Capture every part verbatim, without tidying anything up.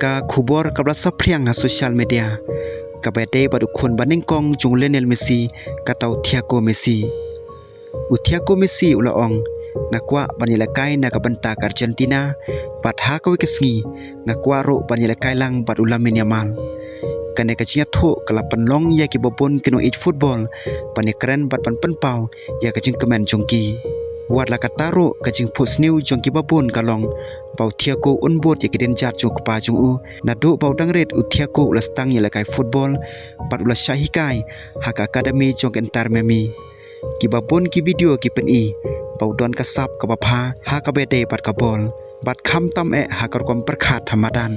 Ka khubor kaba la saphriang ha social media kaba dei bad u khun ba nyngkong jong u Lionel Messi, kata u Thiago Messi. U Thiago Messi u la ong, nga kwah ban ïalehkai na ka bynta ka Argentina, bad ha kawei ka sngi nga kwah ruh ban ïalehkai lang bad u Lamine Yamal. Kane ka jingïathuh ka la pynlong ïa kiba bun ki nongïeit football ban ïakren bad ban pynpaw ïa ka jingkmen jong ki. Wat la katta ruh, ka jingphohsniew jong kiba bun ka long ba u Thiago un bud ïa ki dienjat jong u kpa jong u. Naduh ba u dang rit, u Thiago u la sdang ïalehkai football bad u la shah hikai ha ka academy jong ka Inter Miami. Kiba bun ki video ki pyni ba u don ka sap kaba bha ha kaba dei bad ka bol, bad khamtam eh ha ka rukom pyrkhat ha madan.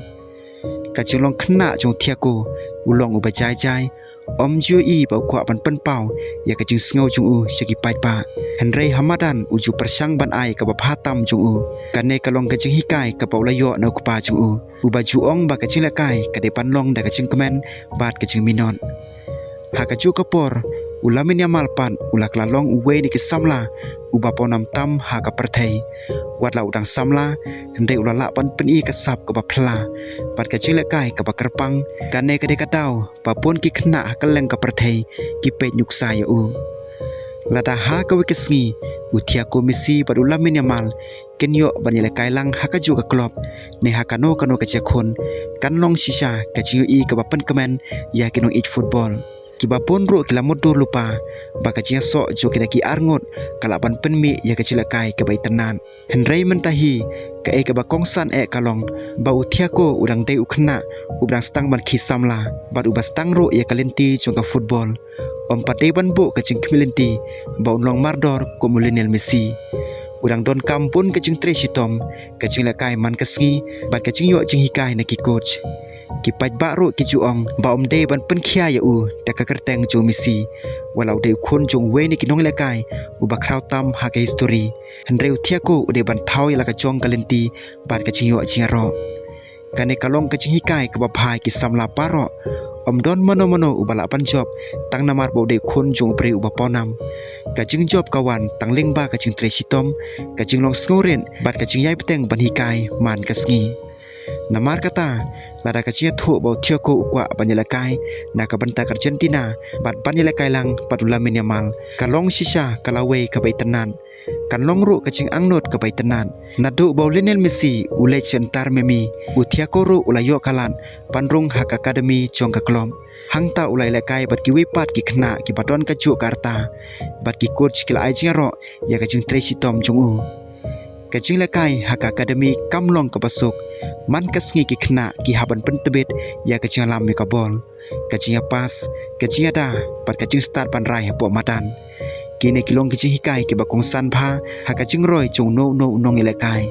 Ka jinglong khynnah jong u Thiago, u long uba jai jai, um ju ïohi ba u kwah ban pynpaw ïa ka jingsngew jong u sha ki paidbah. Hynrei ha madan u ju pyrshang ban ai kaba bha tam jong u. Kane ka long ka jinghikai kaba u la ïoh na u kpa jong u, uba ju ong ba ka jinglehkai ka dei ban long da ka jingkmen bad ka jingminot. Ha kajuh ka por, u Lamine Yamal pat u la kylla long uwei na ki samla uba pawnam tam ha ka pyrthei. Wat la u dang samla, hynrei u la lah ban pyni ka sap kaba phylla bad ka jinglehkai kaba kyrpang. Kane ka dei ka daw ba bun ki khynnah ha kylleng ka pyrthei ki peit nuksa ïa u. Lada ha kawei ka sngi u Thiago Messi bad u Lamine Yamal kin ïoh ban ïalehkai lang ha kajuh ka club ne ha kano kano ka jaka khun, kan long shisha ka jingïohi kaba pynkmen ïa ki nongïeit football. Kiba bun ruh ki la mutdur lypa ba ka jingïasoh jong kine ki arngut ka lah ban pynmih ïa ka jinglehkai kaba itynnad. Hynrei mynta hi, kaei kaba kongsan eh ka long ba u Thiago u dang dei u khynnah uba dang sdang ban khie samla bad uba sdang ruh ïa ka lynti jong ka football. Um pat dei ban buh ka jingkhmih lynti ba un long mardor kum u Lionel Messi. U dang donkam bun ka jingtrei shitom, ka jinglehkai man ka sngi bad ka jingïoh jinghikai na ki coach. Ki paidbah ruh ki ju ong ba um dei ban pynkhia ïa u da ka kyrteng jong u Messi. Wat la u dei u khun jong uwei na ki nonglehkai uba khraw tam ha ka history, hynrei u Thiago u dei ban thaw ïa la ka jong ka lynti bad ka jingïoh jingïaroh. Kane ka long ka jinghikai kaba bha ïa ki samla baroh. Um don mano mano uba lah ban jop tang namar ba u dei u khun jong u briew uba pawnam. Ka jingjop ka wan tang lyngba ka jingtrei shitom, ka jinglong sngewrit bad ka jingïai bteng ban hikai man ka sngi. Namar kata, lada ka jingïathuh ba u Thiago u kwah ban ïalehkai na ka bynta ka Argentina bad ban ïalehkai lang bad u Lamine Yamal, ka long shisha ka lawei kaba itynnad. Kan long ruh ka jingangnud kaba itynnad. Naduh ba u Lionel Messi u leit sha Inter Miami, u Thiago ruh u la ïoh ka lad ban rung ha ka academy jong ka club. Hangta u la ïalehkai bad kiwei pat ki khynnah kiba don kajuh ka rta, bad ki coach ki la ai jingïaroh ïa ka jingtrei shitom jong u. Ka jinglehkai ha ka academy kam long kaba suk. Man ka sngi ki khynnah ki hap ban pyntbit ïa ka jingïalam ïa ka bol, ka jingïapass, ka jingïada bad ka jingstad ban rai hapoh madan. Kine ki long ki jinghikai kiba kongsan bha ha ka jingroi jong uno uno u nongïalehkai.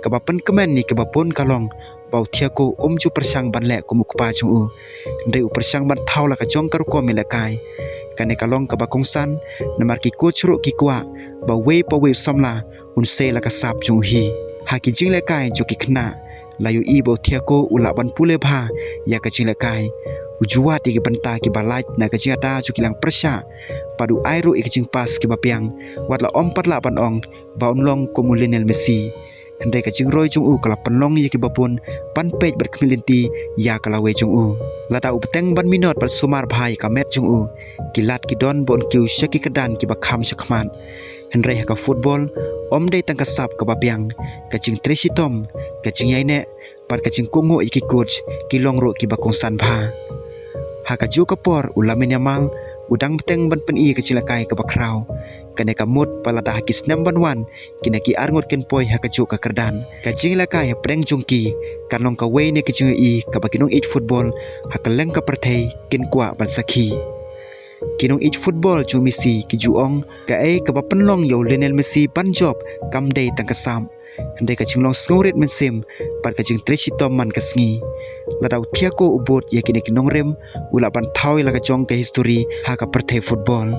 Kaba pynkmen ïa kiba bun ka long ba u Thiago um ju pyrshang ban leh kum u kpa jong u, hynrei u pyrshang ban thaw la ka jong ka rukom ïalehkai. Kane ka long kaba kongsan, namar ki coach ruh ki kwah ba uwei pa uwei u samla un sei la ka sap jong u hi. Ha ki jinglehkai jong ki khynnah, la ïohi ba u Thiago u lah ban pule bha ïa ka jinglehkai. U ju wad ïa ki bynta kiba lait na ka jingïada jong ki langpyrshah bad u ai ruh ïa ki jingpass kiba biang, wat la um pat lah ban ong ba un long kum u Lionel Messi. Hynrei ka jingroi jong u ka la pynlong ïa kiba bun ban peit bad khmih lynti ïa ka lawei jong u. Lada u bteng ban minot bad sumar bha ïa ka met jong u, ki lad ki don ba un kiew sha ki kyrdan kiba kham sha khmat. Hynrei ha ka football, um dei tang ka sap kaba biang, ka jingtrei shitom, ka jingïaineh bad ka jingkohnguh ïa ki coach ki long ruh kiba kongsan bha. Ha kajuh ka por u Lamine Yamal u dang bteng ban pyni ka jinglehkai kaba khraw. Kane ka mut ba lada ha ki snem ban wan kine ki arngut kin poi ha kajuh ka kyrdan, ka jinglehkai hapdeng jong ki kan long kawei na ki jingïohi kaba ki nongïeit football ha kylleng ka pyrthei kin kwah ban sakhi. Ki nongïeit football jong u Messi ki ju ong, kaei kaba pynlong ïa u Lionel Messi ban jop kam dei tang ka sap, hynrei ka jinglong sngewrit mynsiem bad ka jingtrei shitom man ka sngi. Lada u Thiago u bud ïa kine ki nongrim, u lah ban thaw ïa la ka jong ka history ha ka pyrthei football.